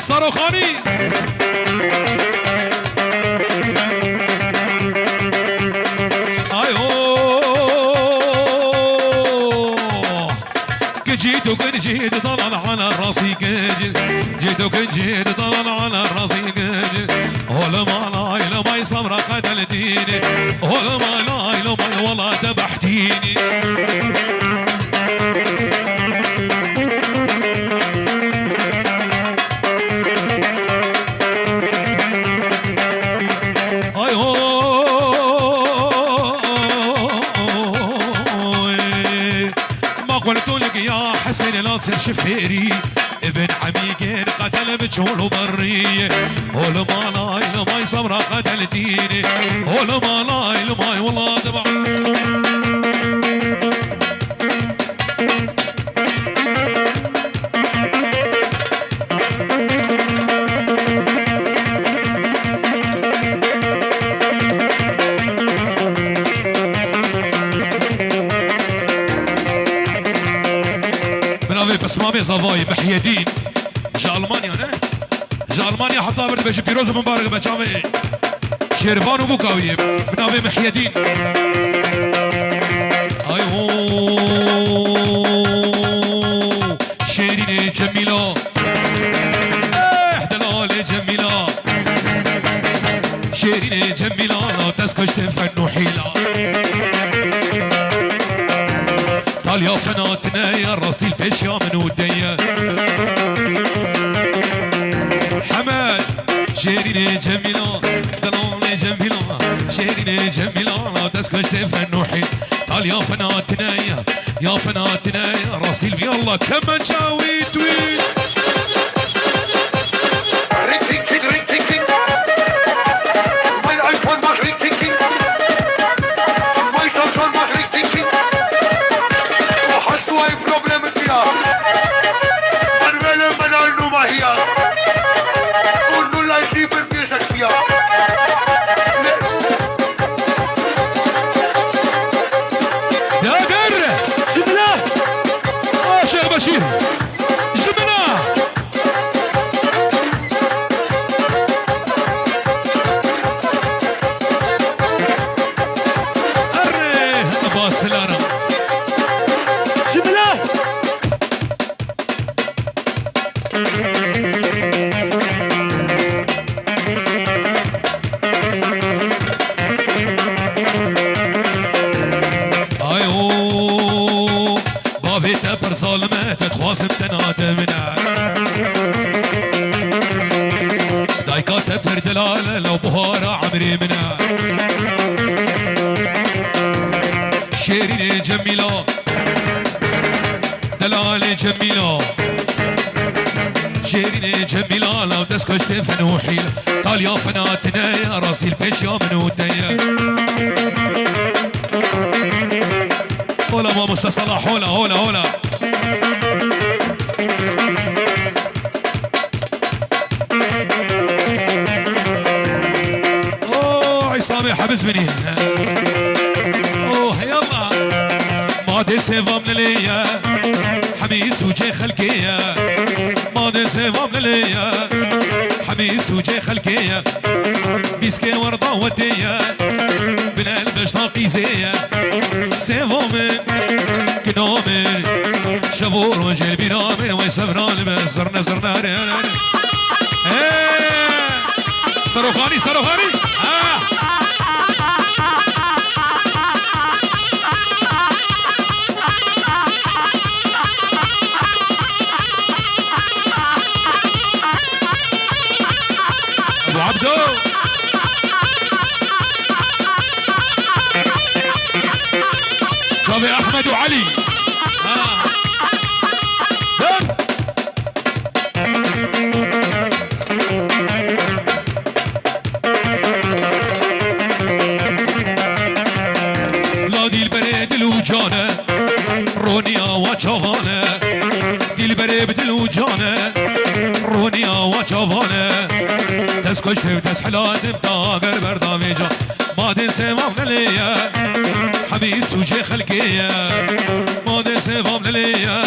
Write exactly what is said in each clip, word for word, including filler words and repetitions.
Saroxanî. Ay ho. Gecî tu gecî didalan ala rasî gecî. Gecî tu gecî didalan ala rasî gecî. Oğlum anayla may sabra kadel dini. Oğlum anayla may wala debahtini. Ay ho. Ma qultu lek ya Hesen la ser şifêrî. Ibn Emîgên qetel bi çol û berrî. Hol manay namay sabra qetel dînî. Hol manay limay wela diba. Bi navê Pismamê Zavayî Mihyedîn. Ji Almanya ne? Ji Almanya heta vir dibe jî pîroz û mibarek be çavê Şêrvan û Bûkawiyê. Bi navê Mihyedîn. Ay ho. Şêrînê Cemîla. Eh, delalê Cemîla. Şêrînê Cemîla, dest kuştên fen û hîla. Talya fena tine ya, rastî li pêşiya min û de ye. Hemed, şêrînê Cemîla, delalê Cemîla, şêrînê Cemîla, dest kuştên fen û hîla. Talya fena tine ya, ya fena tine ya, rastî li, ya Allah, kemença wî tu wî. Ring, ring, ring, ring, ring, ring. Mein iPhone macht ring, ring, ring. Mein Samsung macht ring, ring, ring. Hast du ein Problem mit mir? Dann wähle Manal Nummer hier. Und null eins sieben vier sechs vier. Ya gel! Şimdi la! Aa, Şeyh Beşir! Ji min a! Erê, hene basilara. Ji min a! Ay ho, bavê te pir zalim e, te dixwazim te nade min e. Dayka te pir delal e, law buhara emrê min e. Şêrînê Cemîla. Delalê Cemîla. Şêrînê Cemîla, law dest kuştê fen û hîl. Talya fena tine ya, rastî li pêşiya min û te ye. Hola mamoste Salah, hola, hola, hola. Oh, Îsamê hebiz binî. Oh, hey Allah. Ma dê sêvam lilê ye. Hemî sûcê xelkê ye. Ma dê sêvam lilê ye. Hemî sûcê xelkê ye. Bîskê werda wetê ye. Binel beşta qîzê ye. Sêvo min, kino min, şev û rojê li bîra min, wey sevra li me zirne zirne re re. Hey! Seroxanî, Seroxanî! Ha! Ebu Abdo! Çavê Ahmed û Elî. Ha. Dön. La dîlberê dil û can e, roniya wa çavan e. Dîlberê bi dil û can e, roniya wa çavan e. Dest koştim, dest helatim, dager berda vêca. Madê sevam lelê ye, hebî sûcê xelkê ye. Madê sevam lelê ye,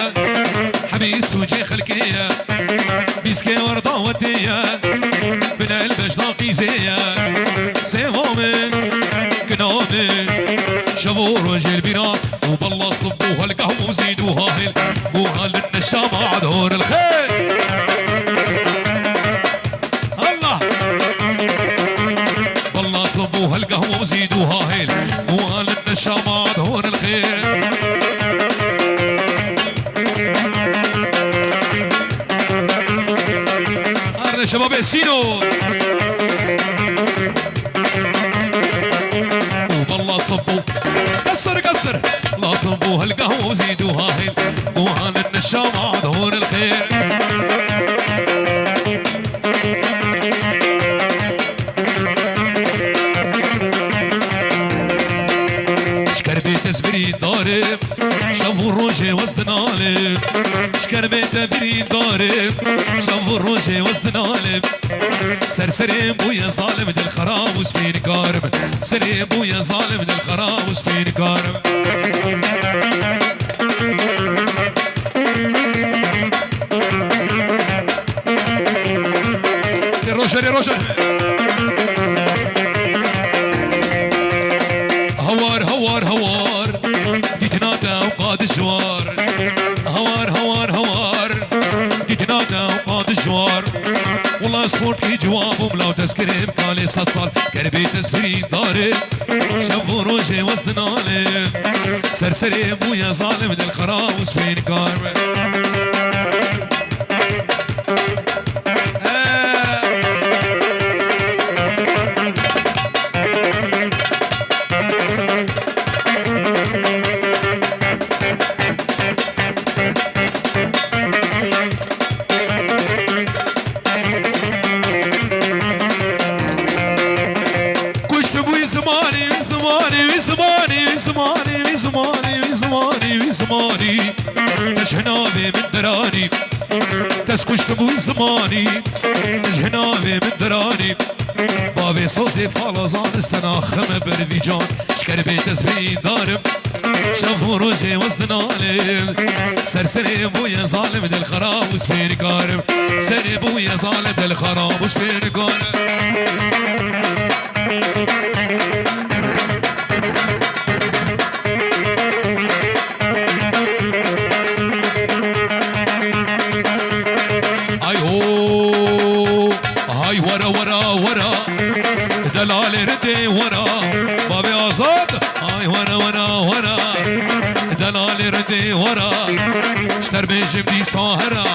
hebî sûcê xelkê ye. Bîskê wer dawetê ye, binel beşna qîzê ye. Sevamin, kinamê, şev û rojê li bîra. Û bella sib û helgeh û zîd û hahil. Û halin neşama adhor el xêr. Allah! Bella sib û helgeh û zîd û hahil. Û halin neşama adhor el xêr. Arne şebabê Sîno. Û bella sib û kesir, kesir. Lazim bû hilga û zîd û hahil. Û halin nişama dor el xêr. Şker bê tezbirî darim. Şev û rojê wez dinalim. Şker bê te birîndarim. Şev û rojê wez dinalim. Ser serê bûye zalim dil xerab û spînkarim. Serê bûye zalim dil xerab û spînkarim. Lê roje, lê roje. Hawar, hawar, hawar. Dîtina te ewqa dijwar. Hawar, hawar, hawar. Dîtina te ewqa dijwar. Wela ez xortkî ciwan bûm, law tezkirê bi kalê sed sal. Ker bê tezbirîndarim. Şev û rojê wez dinalim. Ser serê bûye zalim dil xerab û spînkar. Kuşt bûyî zimanî, zimanî, zimanî, zimanî, zimanî, zimanî, zimanî, zimanî. Te ji hinavê min diranî. Kes kuşt bû zimanî, ji hinavê min diranî. Bavê sozê falazan istena xeme bervîcan. Şker bê tezbîndarim, şev û rojê wez dinalim. Ser serê bûye zalim dil xerab û spênkarim. Serê bûye zalim dil xerab û spênkarim. Ay ho, ay were were were, delalê ridê were, bavê Azad. Ay were were were, delalê ridê were, ji te re bêjim dîsa here,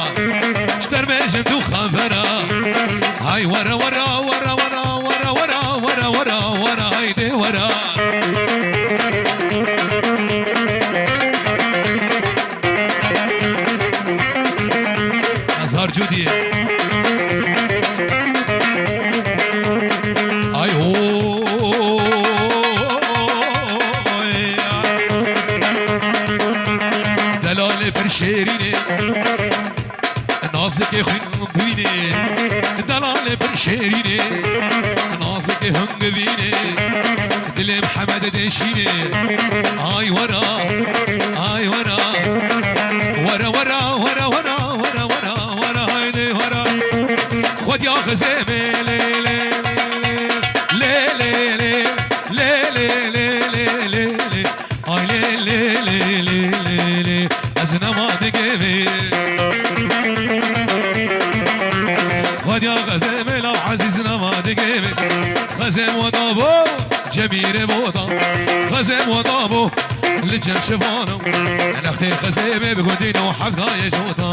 ji te re bêjim tu xebere. Ay were were were, haydê were. Azar Cudiyê. Ay ho. Delalê pir şêrînê. Nazikê xwîn bûyînê, delalê pir şêrînê. Nazikê hingivînê, dilê Mihemed deşînê. Ay wera, ay wera, wera, wera, haydê wera. Xwediya xizêmê lê, lê, lê, lê. Ay lê, lê, lê, lê, lê, lê, lê. Ez nema digê vê. Xwediya xezê mê law ezîz nema digê vê. Xezê moda bo, cemîrê moda. Xezê moda bo, li cem şivano. Nextê xezê mê bi gundîno hevdayê jota.